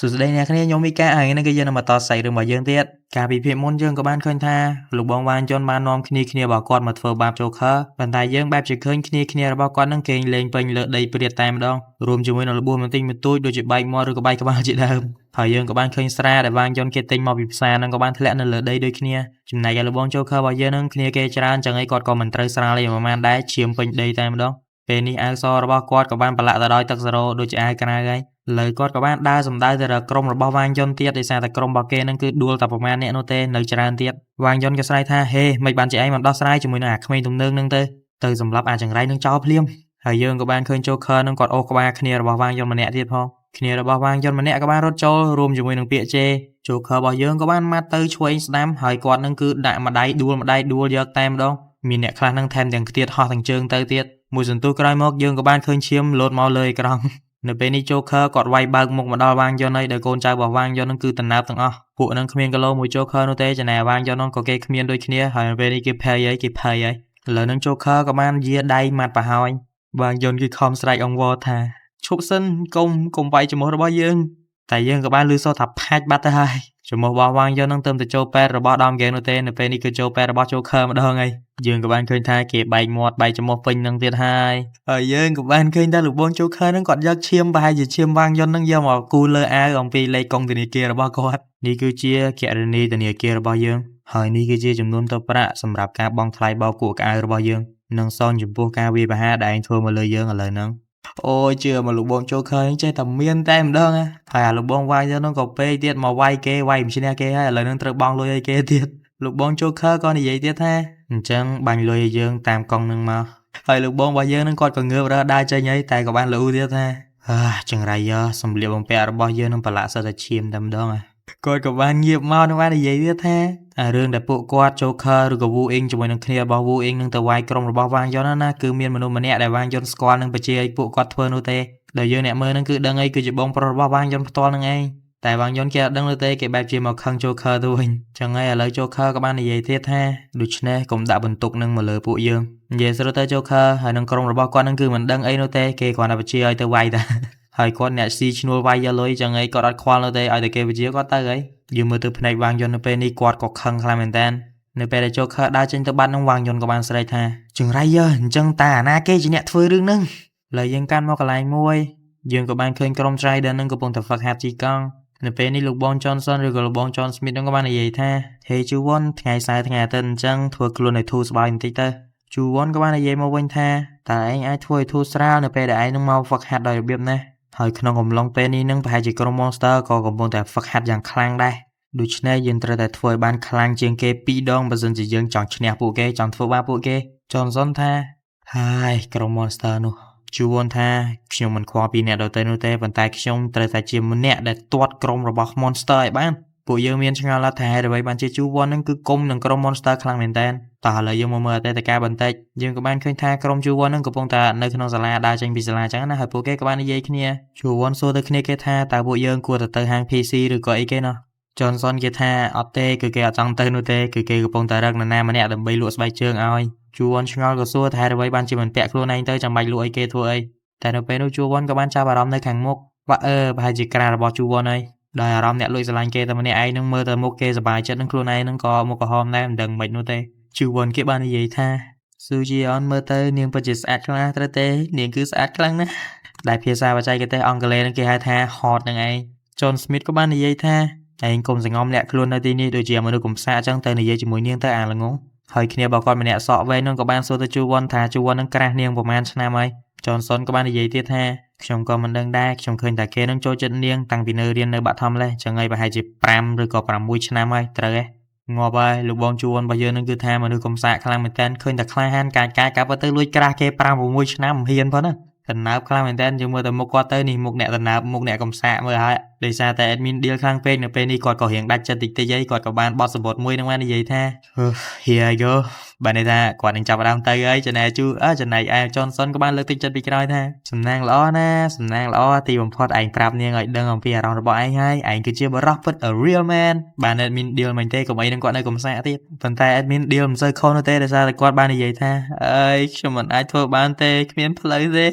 សួស្តីអ្នកគ្នាខ្ញុំមីកាហើយនេះគឺយើងនឹងបន្តសាច់រឿងរបស់យើងទៀតកាលពីភាគមុនយើងក៏បានឃើញថាលោកបងវ៉ាងជុនបាននាំគ្នាគ្នារបស់គាត់មកធ្វើបាបចូលខើប៉ុន្តែយើងបែបជាឃើញគ្នាគ្នារបស់គាត់នឹងគេងលេងពេញលើដីព្រាតតែម្ដងរួមជាមួយនឹងរបួសបន្តិចបន្តួចដូចជាបែកមាត់ឬក៏បែកក្បាលជាដើមហើយយើងក៏បានឃើញស្រាដែលវ៉ាងជុនគេទិញមកពីផ្សារនឹងក៏បានធ្លាក់នៅលើដីដូចគ្នាចំណែកឯលោកបងចូលខើរបស់យើងនឹងគ្នាគេច្រើនចឹងឯងគាត់ក៏មិនត្រូវស្រាលឯប្រហែលដែរឈាមពេញដីតែម្ដងពេលនេះអាវសរបស់គាត់ក៏បានប្រឡាក់ទៅដោយទឹកសារ៉ូដូចជាអាវក្រៅហើយលើគាត់ក៏បានដើរសម្ដៅទៅរកក្រុមរបស់វ៉ាងយុនទៀតដោយសារតែក្រុមរបស់គេនឹងគឺដួលតែប្រមាណអ្នកនោះទេនៅច្រើនទៀតវ៉ាងយុនក៏ស្រែកថាហេមិនបានជាឯងមិនដោះស្រាយជាមួយនឹងអាក្មេងទំនើងនឹងទៅទៅសម្រាប់អាចង្រៃនឹងចោលភ្លាមហើយយើងក៏បានឃើញចូលខើនឹងគាត់អូសក្បាលគ្នារបស់វ៉ាងយុនម្នាក់ទៀតផងគ្នារបស់វ៉ាងយុនម្នាក់ក៏បានរត់ចូលរួមជាមួយនឹងពាក្យជេចូលខើរបស់យើងក៏បានម៉ាត់ទៅឆ្វេងស្ដាំហើយគាត់នឹងគឺដាក់ម្ដាយដួលម្ដាយដួលយកតែម្ដងមានអ្នកខ្លះនឹងថែមទាំងខ្ទាតហោះទាំងជើងទៅទៀតមួយសន្ទុះក្រោយមកយើងក៏បានឃើញឈាមលោតមកលើអេក្រង់នៅពេលនេះចូលខើគាត់វាយបើកមុខមកដល់វ៉ាងយុនហើយដោយកូនចៅរបស់វ៉ាងយុននឹងគឺតំណើបទាំងអស់ពួកនឹងគ្មានគីឡូមួយចូលខើនោះទេចំណែកវ៉ាងយុននោះក៏គេគ្មានដូចគ្នាហើយនៅពេលនេះគេភ័យហើយគេភ័យហើយឥឡូវនឹងចូលខើក៏បានយាដៃម៉ាត់ប្រហើយវ៉ាងយុនគឺខំស្រែកអង្វរថាឈប់សិនកុំកុំវាយច្រមុះរបស់យើងតែយើងក៏បានឮសូរថាផាច់បាត់ទៅហើយច្រមុះរបស់វ៉ាងយុននឹងទៅតែចូលពេទ្យរបស់ដំហ្គេងនោះទេនៅពេលនេះគឺចូលពេទ្យរបស់ចូលខើម្ដងហើយយើងក៏បានឃើញថាគេបែកមាត់បែកច្រមុះពេញនឹងទៀតហើយហើយយើងក៏បានឃើញថាលោកបងចូលខើនឹងគាត់យកឈាមប្រហែលជាឈាមវ៉ាងយុននឹងយកមកគូលើអាវអំពីលេខកុងធនាគាររបស់គាត់នេះគឺជាគណនីធនាគាររបស់យើងហើយនេះគឺជាចំនួនទឹកប្រាក់សម្រាប់ការបង់ថ្លៃបោកគក់កៅអៅរបស់យើងនិងសងចំពោះការវាយប្រហារដែលឯងធ្វើមកលើយើងឥឡូវហ្នឹងអូយជឿមកលោកបងចូលខើចេះតែមានតែម្ដងហើយអាលោកបងវាយទៅហ្នឹងក៏ពេកទៀតមកវាយគេវាយមិនឈ្នះគេហើយឥឡូវហ្នឹងត្រូវបង់លុយឲ្យគេទៀតលោកបងចូលខើក៏និយាយទៀតថាអញ្ចឹងបាញ់លុយឲ្យយើងតាមកង់នឹងមកហើយលោកបងរបស់យើងនឹងគាត់ក៏ងើបរើដើរចេញហើយតែក៏បានលូទៀតថាអាចង្រៃយើសម្លៀកបំពាក់របស់យើងនឹងប្រឡាក់សិតតែឈាមតែម្ដងគាត់ក៏បានងាកមកនឹងបាននិយាយទៀតថាអារឿងដែលពួកគាត់ចូលខើឬក៏វូអ៊ីងជាមួយនឹងគ្នារបស់វូអ៊ីងនឹងទៅវាយក្រុមរបស់វ៉ាងយុនណាគឺមានមនុស្សម្នាក់ដែលវ៉ាងយុនស្គាល់នឹងបញ្ជាឲ្យពួកគាត់ធ្វើនោះទេដែលយើងអ្នកមើលនឹងគឺដឹងអីគឺជាបងប្រុសរបស់វ៉ាងយុនផ្ទាល់នឹងឯងតែវ៉ាងយុនគេអត់ដឹងនោះទេគេបែបជាមកខឹងចូលខើទៅវិញចឹងហើយឥឡូវចូលខើក៏បាននិយាយទៀតថាដូច្នេះកុំដាក់បន្ទុកនឹងមកលើពួកយើងនិយាយស្រួលទៅចូលខើហើយនឹងក្រុមរបស់គាត់នឹងគឺមិនដឹងអីនោះទេគេគ្រាន់តែបញ្ជាឲ្យទៅវាយតាហើយគាត់អ្នកស៊ីឈ្នួលវាយយកលុយចឹងអីគាត់អត់ខ្វល់នោះទេឲ្យតែគេបញ្ជាគាត់ទៅអីយើងមើលទៅភ្នែកវ៉ាងយុននៅពេលនេះគាត់ក៏ខឹងខ្លាំងមែនតើនៅពេលដែលចូលខើដើរចេញទៅបាត់នឹងវ៉ាងយុនក៏បានស្រែកថាចង្រៃយើអញ្ចឹងតាអាណាគេជាអ្នកធ្វើរឿងហ្នឹងឡើយយើងកាន់មកកន្លែងមួយយើងក៏បានឃើញក្រុម Trident នឹងកំពុងតែហ្វឹកហាត់ជិះកង់នៅពេលនេះលោកបង Johnson ឬក៏លោកបង John Smith នឹងក៏បាននិយាយថាហេជូវ៉ុនថ្ងៃសៅរ៍ថ្ងៃអាទិត្យអញ្ចឹងធ្វើខ្លួនឲ្យធូរស្បើយបន្តិចទៅជូវ៉ុនក៏បាននិយាយមកវិញថាតើឯងអាចធ្វើឲ្យធូរស្រាលនៅពេលដែលឯងនឹងមកហ្វឹកហាត់ដោយរបៀបណាហើយក្នុងកំឡុងពេលនេះនឹងប្រហែលជាក្រុម Monster ក៏កំពុងតែហ្វឹកហាត់យ៉ាងខ្លាំងដែរដូច្នេះយើងត្រូវតែធ្វើឲ្យបានខ្លាំងជាងគេពីរដងបើសិនជាយើងចង់ឈ្នះពួកគេចង់ធ្វើបាបពួកគេ Johnson ថាហើយក្រុម Monster នោះជូវ៉ុនថាខ្ញុំមិនខ្វល់ពីអ្នកដទៃនោះទេប៉ុន្តែខ្ញុំត្រូវតែជាម្នាក់ដែលទាត់ក្រុមរបស់ Monster ឲ្យបានពួកយើងមានឆ្ងល់ថាហេតុអ្វីបានជាជូវ៉ុននឹងគឺគុំនឹងក្រុម Monster ខ្លាំងមែនតើតោះឥឡូវយើងមកមើលអតីតកាលបន្តិចយើងក៏បានឃើញថាក្រុមជូវ៉ុននឹងកំពុងតែនៅក្នុងសាលាដើរចេញពីសាលាចឹងណាហើយពួកគេក៏បាននិយាយគ្នាជូវ៉ុនសួរទៅគ្នាគេថាតើពួកយើងគួរតែទៅហាង PC ឬក៏អីគេណោះ Johnson គេថាអត់ទេគឺគេអត់ចង់ទៅនោះទេគឺគេកំពុងតែរកនរណាម្នាក់ដើម្បីលក់ស្បែកជើងឲ្យជូវ៉ុនឆ្ងល់ក៏សួរថាហេតុអ្វីបានជាមិនពាក់ខ្លួនឯងទៅចាំបាច់លក់អីគេធ្វើអីតែនៅពេលនោះជូវ៉ុនក៏បានចាប់អារម្មណ៍នៅខាងមុខបាក់អឺប្រហែលជាក្រារបស់ជូវ៉ុនហើយដោយអារម្មណ៍អ្នកលួចស្រឡាញ់គេតែម្នាក់ឯងនឹងមើលទៅមុខគេសប្បាយចិត្តនឹងខ្លួនឯងនឹងក៏មុខក្រហមដែរមិនដឹងមិននោះទេជូវ៉ុនគេបាននិយាយថាស៊ូជីអនមើលទៅនាងពិតជាស្អាតខ្លាំងត្រូវទេនាងគឺស្អាតខ្លាំងណាស់ដែលភាសាបច្ចេកទេសអង់គ្លេសនឹងគេហៅថា hot នឹងឯង John Smith ក៏បាននិយាយថាឯងកុំសង្ងំលាក់ខ្លួននៅទីនេះដូចជាមនុស្សកំសាកអញ្ចឹងទៅនិយាយជាមួយនាងទៅអាល្ងងហើយគ្នាបើគាត់ម្នាក់សក់វែងនឹងក៏បានសួរទៅជូវ៉ុនថាជូវ៉ុននឹង crush នាងប្រហែលឆ្នាំហើយ Johnson ក៏បាននិយាយទៀតថាខ្ញុំក៏មិនដឹងដែរខ្ញុំឃើញតែគេនឹងចូលចិត្តនាងតាំងពីនៅរៀននៅបាក់ថំលេះចឹងហើយប្រហែលជា5ឬក៏6ឆ្នាំហើយត្រូវទេងាប់ហើយលោកបងជួនរបស់យើងនឹងគឺថាមនុស្សកំសាកខ្លាំងមែនតើឃើញតែក្លាហានកាចកាចកាប់ទៅលួច crush គេ5 6ឆ្នាំមិនហ៊ានផងណាតំណើបខ្លាំងមែនតើយើងមើលតែមុខគាត់ទៅនេះមុខអ្នកតំណើបមុខអ្នកកំសាកមើលហើយដោយសារតែ admin deal ខ្លាំងពេកនៅពេលនេះគាត់ក៏រៀងដាច់ចិត្តតិចតិចអីគាត់ក៏បានបត់សម្បត្តិមួយនឹងបាននិយាយថា Here I go បានន័យថាគាត់នឹងចាប់ផ្ដើមទៅហើយចំណែកជូអើចំណែកឯ Johnson ក៏បានលើកទឹកចិត្តពីក្រោយថាសំណាងល្អណាសំណាងល្អទីបំផុតឯងប្រាប់នាងឲ្យដឹងអំពីអារម្មណ៍របស់ឯងហើយឯងគឺជាបុរសពិត a real man បាន admin deal មិនទេកុំអីនឹងគាត់នៅកំសាកទៀតប៉ុន្តែ admin deal មិនសូវខុសនោះទេដោយសារតែគាត់បាននិយាយថាអើយខ្ញុំមិនអាចធ្វើបានទេគ្មានផ្លូវទ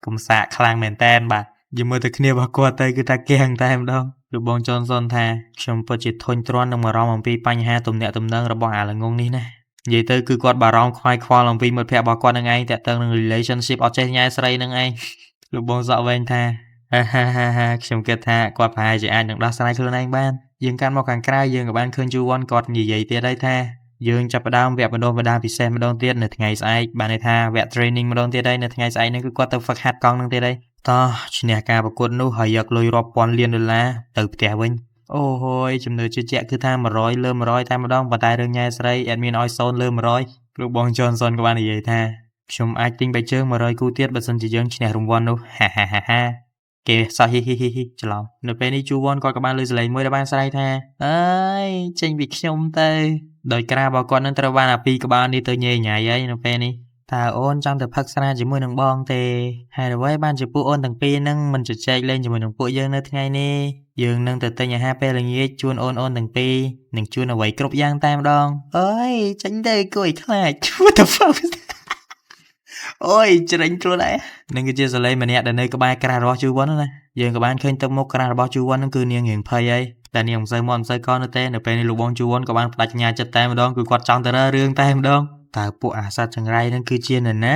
េកំសាកខ្លាំងមែនតែនបាទ។ យើងមើលទៅគ្នារបស់គាត់ទៅគឺថាគាំងតែម្ដងលោកបងចនសុនថាខ្ញុំពិតជាធុញទ្រាន់នឹងបារម្ភអំពីបញ្ហាទំនាក់ទំនងរបស់អាល្ងងនេះណានិយាយទៅគឺគាត់បារម្ភខ្វាយខ្វល់អំពីមិត្តភក្តិរបស់គាត់នឹងឯងតាក់ទងនឹង relationship អត់ចេះញ៉ែស្រីនឹងឯងលោកបងសក់វែងថាហាហាហាហាខ្ញុំគិតថាគាត់ប្រហែលជាអាចនឹងដោះស្រាយខ្លួនឯងបានយើងកាន់មកខាងក្រៅយើងក៏បានឃើញជូវ៉ាន់គាត់និយាយទៀតហើយថាយើងចាប់ផ្ដើមវគ្គបណ្ដុះបណ្ដាលពិសេសម្ដងទៀតនៅថ្ងៃស្អែកបានន័យថាវគ្គ training ម្ដងទៀតហើយនៅថ្ងៃស្អែកនេះគឺគាត់ទៅហ្វឹកហាត់កង់នឹងទៀតហើយតោះឈ្នះការប្រកួតនោះហើយយកលុយរាប់ពាន់លានដុល្លារទៅផ្ទះវិញអូហូយជំនឿជឿជាក់គឺថា100លើ100តែម្ដងប៉ុន្តែរឿងញ៉ែស្រី admin ឲ្យ0លើ100លោកបង Johnson ក៏បាននិយាយថាខ្ញុំអាចទិញបែកជើង100គូទៀតបើសិនជាយើងឈ្នះរង្វាន់នោះហាហាហាហាគេសោះហ៊ីហ៊ីហ៊ីហ៊ីច្រឡំនៅពេលនេះជូវ៉ាន់គាត់ក៏បានលើសលេងមួយដែលបានស្រែកថាអើយចេញពីខ្ញុំទៅដោយក្រារបស់គាត់នឹងត្រូវបានអាពីរក្បាលនេះទៅញ៉ៃញ៉ៃហើយនៅពេលនេះតើអូនចង់ទៅផឹកស្រាជាមួយនឹងបងទេហេតុអ្វីបានជាពួកអូនទាំងពីរនឹងមិនជជែកលេងជាមួយនឹងពួកយើងនៅថ្ងៃនេះយើងនឹងទៅទិញអាហារពេលល្ងាចជូនអូនអូនទាំងពីរនិងជូនអ្វីគ្រប់យ៉ាងតែម្ដងអើយចេញទៅគួរឲ្យខ្លាច What the fuck is that? អូយច្រេញខ្លួនឯងនឹងគឺជាសលេងម្នាក់ដែលនៅក្បែរក្រាស់របស់ជូវ៉ាន់ណាយើងក៏បានឃើញទឹកមុខក្រាស់របស់ជូវ៉ាន់នឹងគឺនាងរៀងភ័យហើយតែនាងមិនសូវមកមិនសូវកនោះទេនៅពេលនេះលោកបងជូវ៉ាន់ក៏បានបដិញ្ញាចិត្តតែម្ដងគឺគាត់ចង់ទៅរើរឿងតែម្ដងតើពួកអាសត្វចង្រៃនឹងគឺជានរណ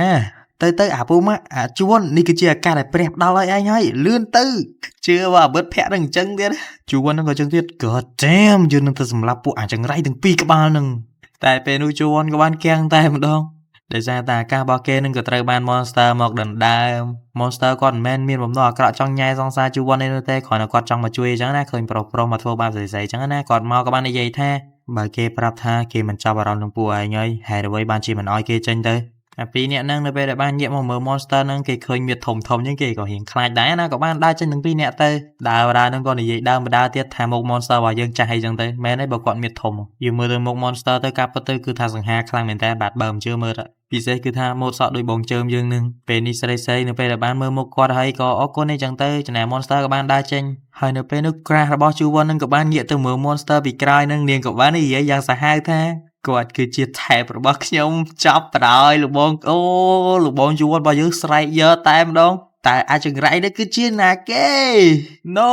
ាទៅទៅអាពូម៉ាក់អាជួននេះគឺជាឱកាសដែលព្រះផ្ដល់ឲ្យឯងហើយលឿនទៅជឿว่าអាបិទភ័ក្រនឹងអញ្ចឹងទៀតជូវ៉ាន់នឹងក៏អញ្ចឹងទៀត God damn យើងនឹងទៅសម្លាប់ពួកអាចង្រៃទាំងពីរក្បាលនឹងតែពេលនោះជូវ៉ាន់ក៏បានគាំងតែម្ដងដោយសារតែអាកាសរបស់គេនឹងក៏ត្រូវបាន monster មកដណ្ដើម monster គាត់មិនមែនមានបំណងអាក្រក់ចង់ញ៉ែសង្សារជូវ៉ាន់នេះនោះទេគ្រាន់តែគាត់ចង់មកជួយអញ្ចឹងណាឃើញប្រុសប្រុសមកធ្វើបាបស្រីៗអញ្ចឹងណាគាត់មកក៏បាននិយាយថាបើគេប្រាប់ថាគេមិនចាប់អារម្មណ៍នឹងពួកឯងហើយហេតុអ្វីបានជាមិនអោយគេចេញទៅអាពីរនាក់ហ្នឹងនៅពេលដែលបានងាកមកមើល monster ហ្នឹងគេឃើញមានធំធំអញ្ចឹងគេក៏រៀងខ្លាចដែរណាក៏បានដើរចេញទាំងពីរនាក់ទៅដើរដើរហ្នឹងក៏និយាយដើមបដើទៀតថាមុខ monster របស់យើងចាស់អីចឹងទៅមែនទេបើគាត់មានធំយើងមើលទៅមុខ monster ទៅកាប់ពិតទៅគឺថាសង្ហាខ្លាំងមែនតើបាទបើមិនជឿមើលទៅពិសេសគឺថាម៉ូតសក់ដូចបងជើមយើងនឹងពេលនេះស្រីស្រីនៅពេលដែលបានមើលមុខគាត់ហើយក៏អរគុណអីចឹងទៅចំណែក monster ក៏បានដើរចេញហើយនៅពេលនោះ crush របស់ជូវ៉ាន់នឹងក៏បានងាកទៅមើល monster ពីក្រោយនឹងនាងក៏បាននិយាយយ៉ាងសាហាវថាគាត់គឺជាថែបរបស់ខ្ញុំចាប់បដ ாய் លោកបងអូលោកបងជូវ៉ាន់របស់យើងស្រែកយកតែម្ដងតែអាចចង្រៃនេះគឺជាណាគេ No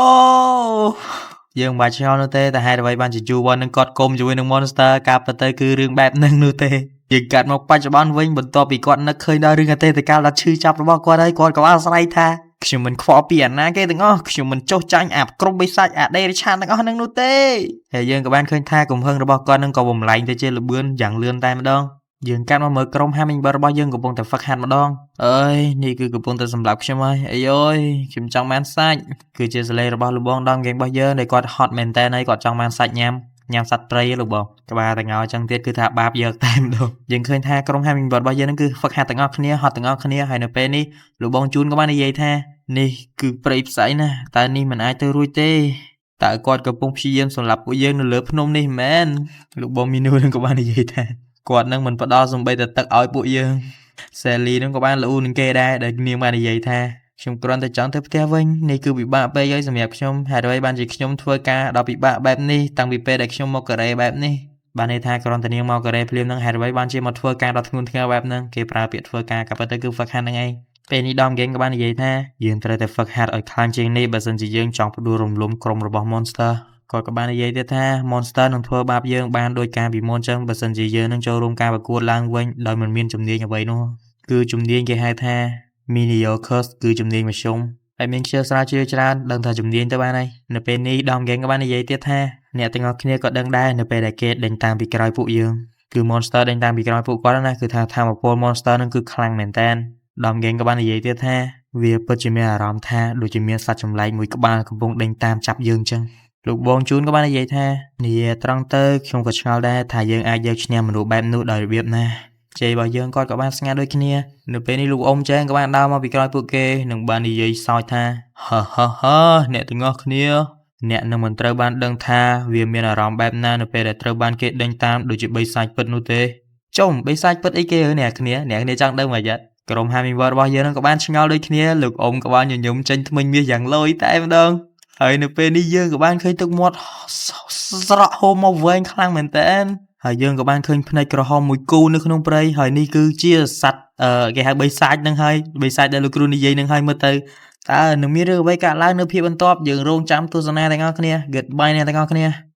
យើងមិនបាច់ឆ្ងល់នោះទេតែហេតុអ្វីបានជាជូវ៉ាន់នឹងគាត់គុំជាមួយនឹង monster ការពិតទៅគឺរឿងបែបហ្នឹងនោះទេយើងកាត់មកបច្ចុប្បន្នវិញបន្ទាប់ពីគាត់នឹកឃើញដល់រឿងអតីតកាលដ៏ឈឺចាប់របស់គាត់ហើយគាត់ក៏បានស្រែកថាខ្ញុំមិនខ្វល់ពីអាណាគេទាំងអស់ខ្ញុំមិនចុះចាញ់អាក្រុមបិសាចអាដេរិឆានទាំងអស់ហ្នឹងនោះទេហើយយើងក៏បានឃើញថាកំហឹងរបស់គាត់នឹងក៏បំលែងទៅជាល្បឿនយ៉ាងលឿនតែម្ដងយើងកាត់មកមើលក្រុម Hummingbird របស់យើងកំពុងតែហ្វឹកហាត់ម្ដងអើយនេះគឺកំពុងតែសម្លាប់ខ្ញុំហើយអីអើយខ្ញុំចង់បានសាច់គឺជាសលេងរបស់លោកបងដងហ្គេមរបស់យើងដែលគាត់ហត់មែនតើហើយគាត់ចង់បានសាច់ញ៉ាំញ៉ាំសត្វព្រៃលោកបងក្បាលតងោចឹងទៀតគឺថាបាបយកតែម្ដងយើងឃើញថាក្រុម Hummingbird របស់យើងនឹងគឺហ្វឹកហាត់ទាំងអស់គ្នាហត់ទាំងអស់គ្នាហើយនៅពេលនេះលោកបងជូនក៏បាននិយាយថានេះគឺព្រៃផ្សៃណាតើនេះមិនអាចទៅរួចទេតើគាត់កំពុងព្យាយាមសម្លាប់ពួកយើងនៅលើភ្នំនេះមែនលោកបងមីនូនឹងក៏បាននិយាយថាគាត់នឹងមិនផ្ដល់សំបីតែទឹកឲ្យពួកយើងសេលីនឹងក៏បានល្អូនឹងគេដែរដែលនាងបាននិយាយថាខ្ញុំគ្រាន់តែចង់ទៅផ្ទះវិញនេះគឺពិបាកពេកហើយសម្រាប់ខ្ញុំហេតុអ្វីបានជាខ្ញុំធ្វើការដ៏ពិបាកបែបនេះតាំងពីពេលដែលខ្ញុំមកកូរ៉េបែបនេះបានន័យថាគ្រាន់តែនាងមកកូរ៉េភ្លាមនឹងហេតុអ្វីបានជាមកធ្វើការដ៏ធ្ងន់ធ្ងរបែបហ្នឹងគេប្រើពាក្យធ្វើការក៏ប៉ុន្តែគឺហ្វឹកហាត់ហ្នឹងឯងពេលនេះដំហ្គេងក៏បាននិយាយថាយើងត្រូវតែហ្វឹកហាត់ឲ្យខ្លាំងជាងនេះបើសិនជាយើងចង់ផ្ដួលរំលំក្រុមរបស់ Monster គាត់ក៏បាននិយាយទៀតថា Monster នឹងធ្វើបាបយើងបានដោយការពីមុនចឹងបើសិនជាយើងនឹងចូលរួមការប្រកួតឡើងវិញដោយមិនមានជំនាញអ្វីនោះគឺជំនាញគេហៅថា Mediocre គឺជំនាញមធ្យមហើយមានខ្ជិលស្រាវជ្រាវច្រើនដឹងថាជំនាញទៅបានហើយនៅពេលនេះដំហ្គេងក៏បាននិយាយទៀតថាអ្នកទាំងអស់គ្នាក៏ដឹងដែរនៅពេលដែលគេដេញតាមពីក្រោយពួកយើងគឺ Monster ដេញតាមពីក្រោយពួកគាត់ណាគឺថាធម្មពល Monster នឹងគឺខ្លាំងមែនតើដំហ្គេងក៏បាននិយាយទៀតថាវាពិតជាមានអារម្មណ៍ថាដូចជាមានសត្វចម្លែកមួយក្បាលកំពុងដេញតាមចាប់យើងចឹងលោកបងជូនក៏បាននិយាយថានិយាយត្រង់ទៅខ្ញុំក៏ឆ្ងល់ដែរថាយើងអាចយកឈ្នះមនុស្សបែបនោះដោយរបៀបណាជ័យរបស់យើងគាត់ក៏បានស្ងាត់ដូចគ្នានៅពេលនេះលោកអ៊ំចែងក៏បានដើរមកពីក្រោយពួកគេនិងបាននិយាយសើចថាហឺហឺហឺអ្នកទាំងអស់គ្នាអ្នកនឹងមិនត្រូវបានដឹងថាវាមានអារម្មណ៍បែបណានៅពេលដែលត្រូវបានគេដេញតាមដូចជាបិសាចពិតនោះទេចុំបិសាចពិតអីគេអ្នកគ្នាអ្នកគ្នាចង់ដឹងមកយ៉ាត់ក្រុម Hummingbird របស់យើងនឹងក៏បានឆ្ងល់ដូចគ្នាលោកអ៊ំក៏បានញញឹមចេញធ្មេញមាសយ៉ាងលយតែម្ដងហើយនៅពេលនេះយើងក៏បានឃើញទឹកមាត់ស្រក់ហូរមកវែងខ្លាំងមែនតើហើយយើងក៏បានឃើញភ្នែកក្រហមមួយគូនៅក្នុងព្រៃហើយនេះគឺជាសត្វគេហៅបិសាចនឹងហើយបិសាចដែលលោកគ្រូនិយាយនឹងហើយមើលទៅ តើនឹងមានរឿងអ្វីកើតឡើងនៅភាគបន្ទាប់យើងរងចាំទស្សនាទាំងអស់គ្នា។ Goodbye អ្នកទាំងអស់គ្នា។